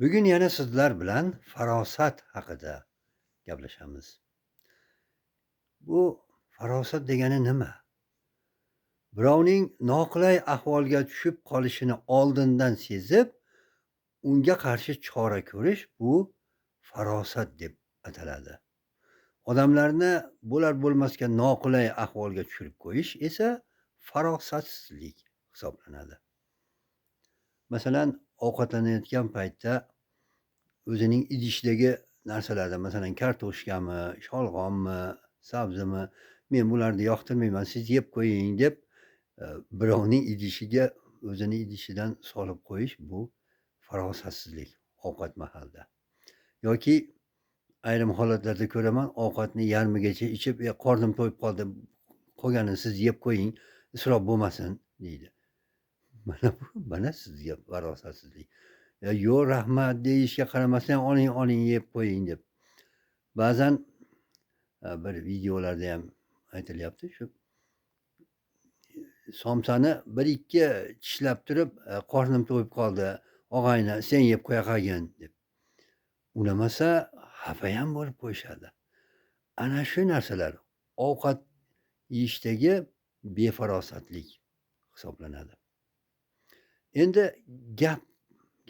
Bugun yana sizlar bilan farosat haqida gaplashamiz. Bu farosat degani nima? Birovning noqulay ahvolga tushib qolishini oldindan sezib, unga qarshi chora ko'rish bu farosat deb ataladi. Odamlarni bo'lar bo'lmasga noqulay ahvolga tushirib qo'yish esa farosatsizlik hisoblanadi. Masalan, ovqatlanayotgan paytda o'zining idishidagi narsalardan, masalan, kartoshkami, sholg'ommi, sabzimi, men bularni yoqtirmayman, siz yeb qo'ying deb birovning idishiga o'zini idishidan solib qo'yish bu farosatsizlik ovqat mahalida. Yoki ayrim holatlarda ko'raman, ovqatni yarmigacha ichib, qornim to'yib qoldi, qolganini siz yeb qo'ying, isrof bo'lmasin deydi. Mana bu, mana sizga farosatsizlik. Yo'q, rahmat deyishga qaramasdan oling, oling, yeb qo'ying deb. Ba'zan bir videolarda ham aytilyapti, shu somsani bir-ikki tishlab turib, qornim to'yib qoldi, og'ayni, sen yeb qo'ya qolgin deb. Unamasa xafa ham bo'lib qo'yishadi. Ana shu narsalar ovqat yeyishdagi befarosatlik hisoblanadi. Endi gap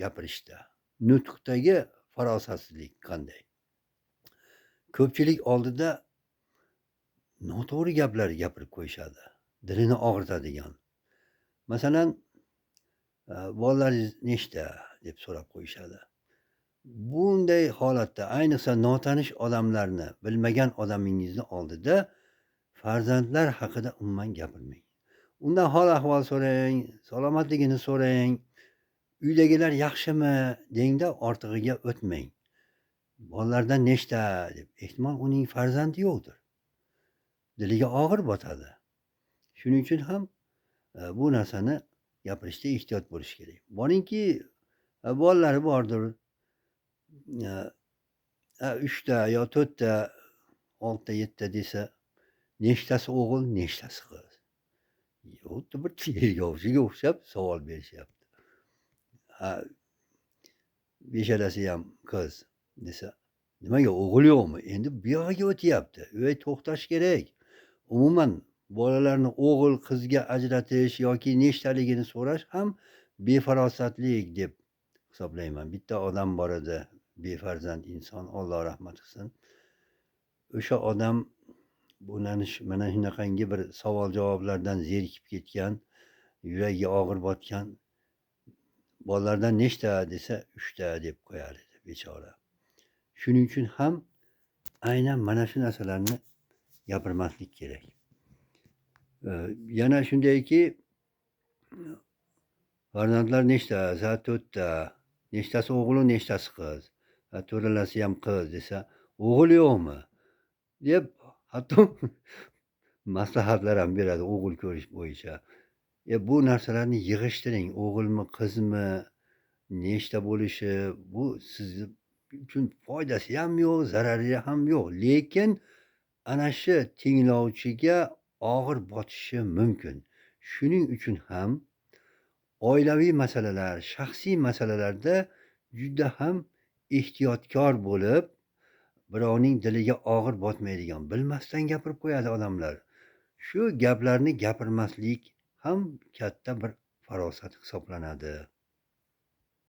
gapirishda, nutqdagi farosatsizlik qanday? Ko'pchilik oldida noto'g'ri gaplar gapirib qo'yishadi, dilini og'ritadigan. Masalan, bolalaringiz nechta deb so'rab qo'yishadi. Bunday holatda, ayniqsa notanish odamlarni, bilmagan odamingizni oldida farzandlar haqida umuman gapirmang. Undan hol ahvol so'rang, salomatligini so'rang, uydagilar yaxshimi dengda ortig'iga o'tmang. Bolalardan nechta deb, ehtimol uning farzandi yo'qdir. Diliga og'ir botadi. Shuning uchun ham bu narsani gapirishda ehtiyot bo'lish kerak. Boringki, bolalari bordir. 3 ta yo 4 ta, 6 ta, 7 ta desa, nechtasi o'g'il, nechtasi qiz? Xuddi bir tergovchiga o'xshab savol berishyapti. Ha, beshalasi ham qiz desa, nimaga o'g'il yo'qmi? Endi bu yog'iga o'tyapti. Ey, to'xtash kerak. Umuman bolalarni o'g'il qizga ajratish yoki nechtaligini so'rash ham befarosatlik deb hisoblayman. Bitta odam bor edi, befarzand inson, Alloh rahmat qilsin. O'sha odam mana shunaqangi bir savol javoblardan zerikib ketgan, yuragiga og'ir botgan. Bolalardan nechta desa, 3 ta deb qo'yar edi bechora. Shuning uchun ham aynan mana shu narsalarni gapirmaslik kerak. Yana shundayki, farzandlar nechta? 4 ta. Nechtasi o'g'il, nechtasi qiz? To'ralasi ham qiz desa, o'g'il yo'qmi? Deb hatto maslahatlar ham beradi o'g'il ko'rish bo'yicha. Bu narsalarni yig'ishtiring, o'g'ilmi, qizmi, nechta bo'lishi, bu siz uchun foydasi ham yo'q, zarari ham yo'q. Lekin ana shu tinglovchiga og'ir botishi mumkin. Shuning uchun ham oilaviy masalalar, shaxsiy masalalarda juda ham ehtiyotkor bo'lib, birovning diliga og'ir botmaydigan, bilmasdan gapirib qo'yadi odamlar. Shu gaplarni gapirmaslik ham katta bir farosat hisoblanadi.